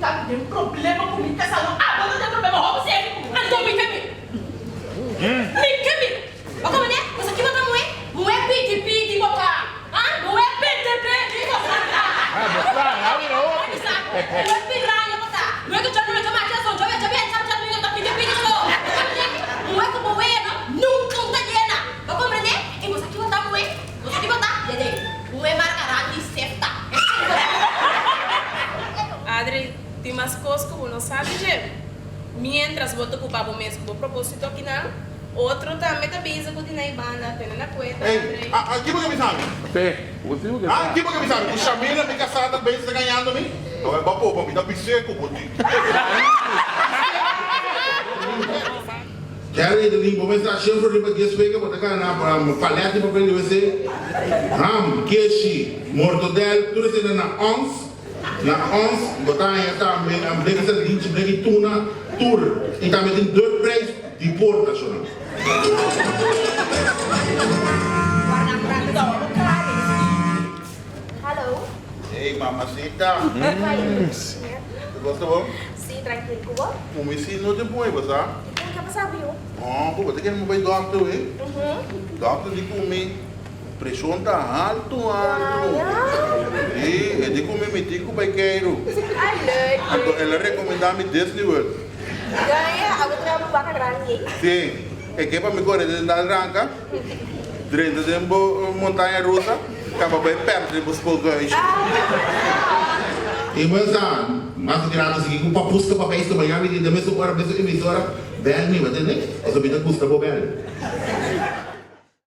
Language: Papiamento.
hinka mi den problema ku mi kasá no abo ta den problema hopi serio ku mi anto mi ke mira mi ke mira bo komprende bo sa ki bo ta muhé muhé piki piki bo ta ha muhé pete pete bo ta muhé piraña bo ta muhé ku djadume djamachi ason djawe djabe djabe djadumingo ta piki piki so bo komprende muhé ku bo wea no nunka un ta yena bo komprende i bo sa ki bo ta muhé Bo sa ki bo ta? Dede, un e marca Randy Sefta. Adri, tin mas cos cu bo no sabi dje. Mientras bo ta ocupa bo mes cu bo proposito akinan, otro tambe ta bezig cu tin ay banda. Tene na cuenta, Ey, Adri. a, a, kibo ke bisa mi? Te, bo tin cu A, sa. kibo ke bisa mi? Cu Shamila, mi casá, ta bezig ta gañando mi? Awor, bo a popa mi ta bis'é cu bo tin. Kerry ta di, Bo mester a shen for riba dies wega bo ta gana palet di papel di wc, ham, keshi, mortadel, tur esei na ons, na ons, bo ta haña tambe bleki sardinchi, bleki tuna, tur, i tambe tin deur prijs di por nashonal. Hallo. Hey mamacita. Te gosta bo? Si, trankil ku bo. Ku mi si no tin pui bo sa. Dikon ke pasa biu? Oh, bo ta kere mi bai dokter we. Dokter di ku mi preshon ta haltu haltu. Si, e di ku mi mi tin ku bai keiru. Ai leuk. Anto el a rekomenda mi Disney World. Gaña, abo traha bo baka grandi ei. Si, e ke pa mi kore den dal ranka. Drenta den bo montaña rusa, kaba bai pèrdè den bo spookhuisje. I bo sa, mas grandi sigui ku papuska pa beisto Miami di den mesun ora, mesun emisora, bèl mi, bo tende? Pasobra mi ta gusta bo bèl.